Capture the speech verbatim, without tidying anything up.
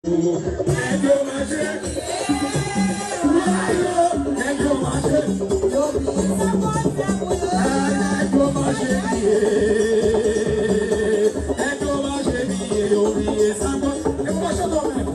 Nèg yo mache. Nèg yo mache. Ay, nèg yo mache. Nèg yo mache, yo bliye sa. E pou mache kanmenm.